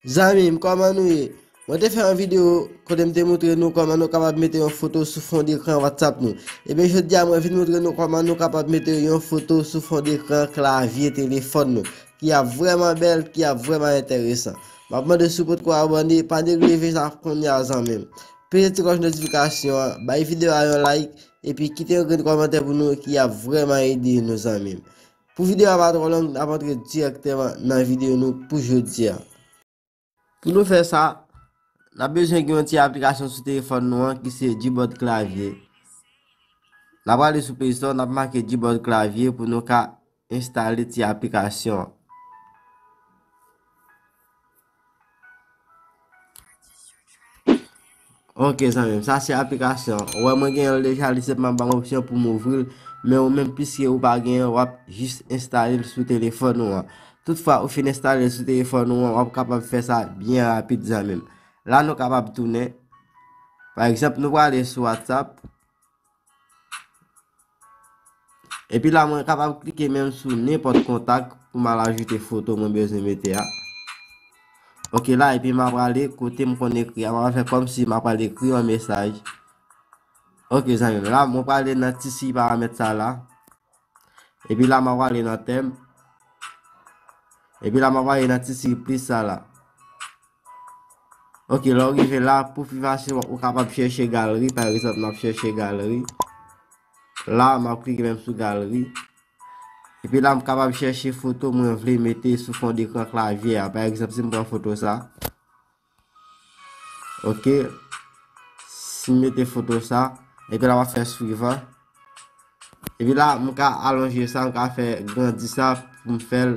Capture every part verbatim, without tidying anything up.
Zanmi m, kòman nou ye? Mwen te fè yon videyo kote m te montre nou kòman nou kapab mete yon foto sou fon dekran WhatsApp nou. Ebyen, jodi a mwen vin montre nou kòman nou kapab mete yon foto sou fon dekran klavye telefòn nou, ki ap vrèman bèl, ki ap vrèman enteresan. M ap mande si w potko abòne, pa neglije fè sa kounye a, zanmi m. Peze ti klòch notifikasyon an, bay videyo a yon like, epi kite yon grenn kòmantè pou nou ki ap vrèman ede nou, zanmi m. Pou videyo a pa twò long, n ap antre dirèkteman nan videyo nou pou jodi a. Pou nou fè sa, n ap bezwen gen yon ti aplikasyon sou telefòn nou an ki se Gboard Clavier. N ap prale sou Play Store, n ap make Gboard Clavier pou nou ka enstale ti aplikasyon an. Ok, zanmi m, sa se aplikasyon an. Ou wè, mwen genyen l deja, li senpman ban m opsyon pou m ouvri l. Men ou menm, piske ou pa genyen, w ap jis enstale l sou telefòn ou an. Toutfwa, ou fin enstale l sou telefòn ou an, w ap kapab fè sa byen rapid, zanmi m. La, nou kapab tounen. Pa egzanp, nou prale sou WhatsApp. Epi la, mwen kapab klike menm sou nenpòt kontak pou m al ajoute foto mwen bezwen mete a. Ok, la, epi m a prale kote m konn ekri a. M a fè kòmsi m a pral ekri yon mesaj. Ok, zanmi m, la, mwen prale nan ti siy paramèt sa la. Epi la, m a prale nan tèm. Epi la, m a prale nan ti siy plis sa la. Ok, lè w rive la, pou pi fasil, ou kapab chèche galri. Pa egzanp, m ap chèche galri. La, m ap klike menm sou galri. Epi la, m kapab chèche foto mwen vle mete sou fon dekran klavye a. Pa egzanp, si m pran foto sa. Ok. Si m mete foto sa, epi la, m ap fè swivan. Epi la, m ka alonje sa, m ka fè grandi sa pou m fè l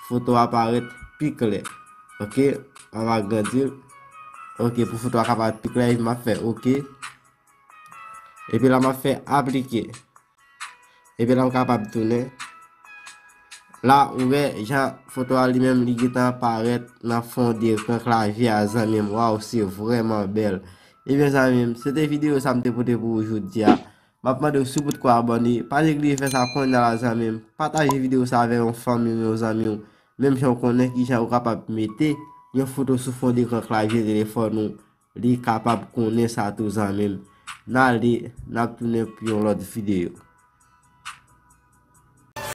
foto a parèt pi klè. Ok, m ap agrandi l. Ok, pou foto a ka parèt pi klè, epi m ap fè ok. Epi la, m ap fè aplike. Epi la, m kapab tounen. La, ou wè, jan foto a li menm, li gentan parèt nan fon dekran klavye a, zanmi m. Waw, se vrèman bèl. Ebyen, zanmi m, se te videyo sa m te pote pou ou jodi a. M ap mande w si w potko abòne, pa neglije fè sa kounye a la, zanmi m. Pataje videyo sa avè yon fanmi w, yon zanmi w. Menm jan w konnen kijan ou kapab mete yon foto sou fon dekran klavye telefòn ou, li kapab konnen sa tou, zanmi m. N ale, n ap tounen pou yon lòt videyo.